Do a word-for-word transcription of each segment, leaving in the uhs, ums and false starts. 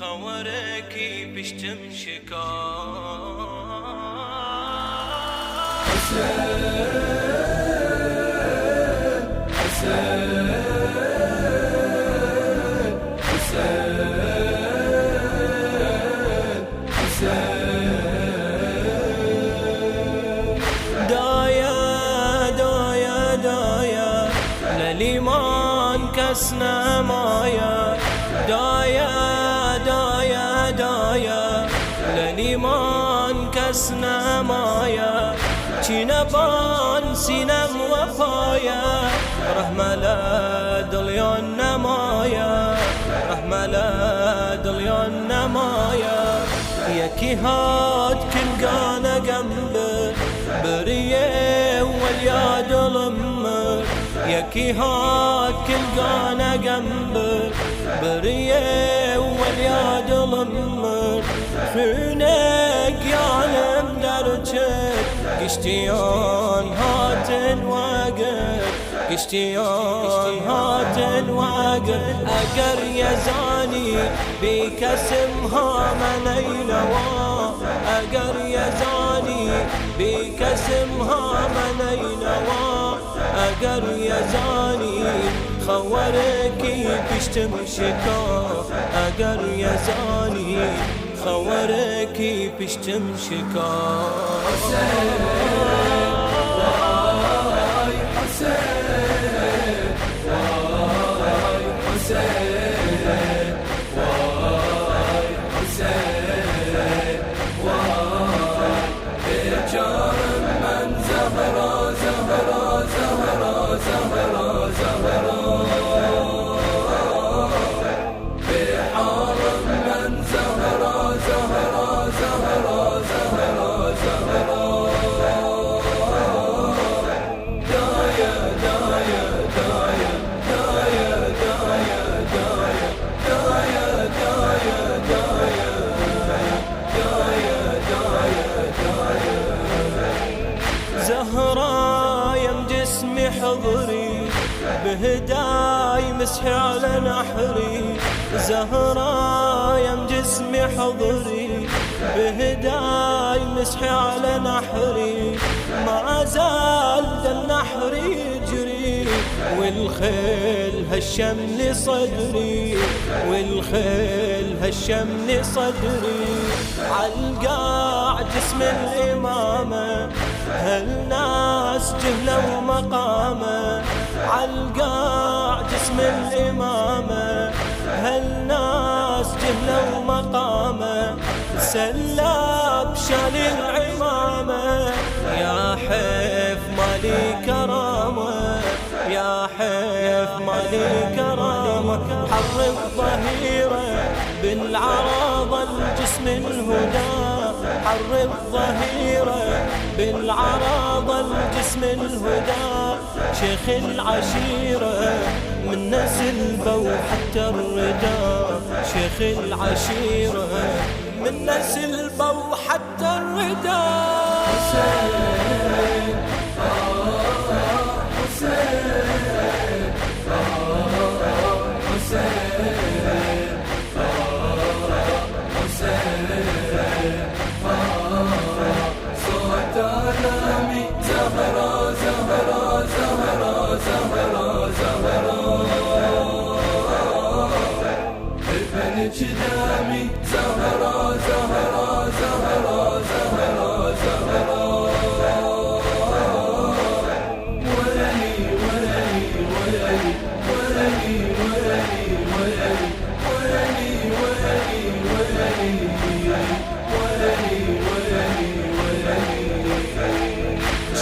خەوەرێکی پشتم شکا. دایە، دایە، دایە، لە لیمان کەس نەمایە. دایە، دایە، دایە، لە لیمان کەس نەمایە. چینە بان سینەم وەپایە، رەحمە لە دڵیان نەمایە، رەحمە لە دڵیان نەمایە. یەکی هات کلگانەگەم برد، بریێ وەلیا دڵم مرد. یەکی هات کلگانەگەم برد، بریێ وەلیا دڵم مرد. خوینێ گیانم دەرچێت، گشتیان هاتن وەگرد، گشتیان هاتن وەگرد. ئەگەر یەزانی بی کەسم هامە نەینەوا، ئەگەر یەزانی بی کەسم هامە نەینەوا، ئەگەر یەزانی خەوەرێکی پشتم شکا، ئەگەر یەزانی خەوەرێکی پشتم شکا. زهرایم جسمی حضری، بهدای مسحی على نحری. زهرایم جسمی حضری، بهدای مسحی على نحری. ما أزال دم نحری جری، والخيل هشم لصدري، والخيل هشم لصدري. علقاع جسم الإمامة، هل ناس جهلوا مقامه. علقاع جسم الإمامة، هل ناس جهلوا مقامه. سلاب شال العمامة، يا حيف مالي كرامة، يا حيف مالي كرامة. حر الظهيرة بالعراضة الجسم الهدى، حر الظهيرة بالعراضة الجسم الهدى. شيخ العشيرة من نسل بو حتى الردى، شيخ العشيرة من نسل بو حتى الردى. حسين، آه، حسين، آه، حسين، آه، حسين، آه. صوت آدمی زهرا، زهرا، زهرا، زهرا، زهرا. ابن چدامی زهرا، زهرا، زهرا، زهرا، زهرا. ورنی، ورنی، ورنی، ورنی، ورنی، ورنی.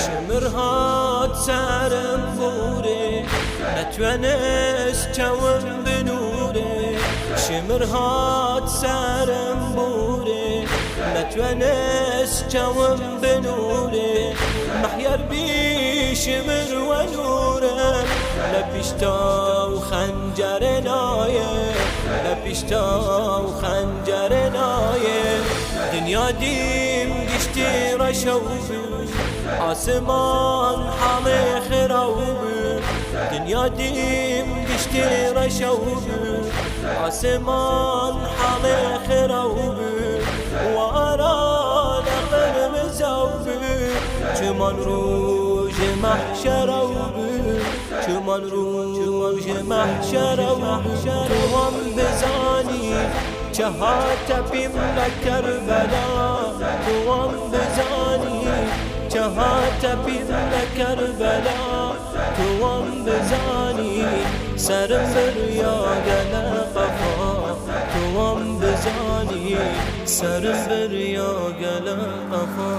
شمر هات سرم بوره، نتونس چوم بنوره. شمر هات سرم بوره، نتونس چوم بنوره. محیر بی شمر و نوره، لپیشتا و خنجر نایه، لپیشتا و خنجر نایه. دنیا دیم گشتی رشو بو، آسمان حاڵێ خراو بو. دنیا دیم گشتی رشو بو، ئاسمان حاڵێ خێراو بی، وارانە قەرمزاو بی، چمان رووژ مەحشەراو بی، چمان رووژ مەحشەراو بی. توام بزانی چە هاتە پیم لە کەربەلا، توام بزانی چە هاتە پیم لە کەربەلا. توام بزانی سەرم بریا گەلە قەفا، توام بزانی سەرم بریا گەلە قەفا.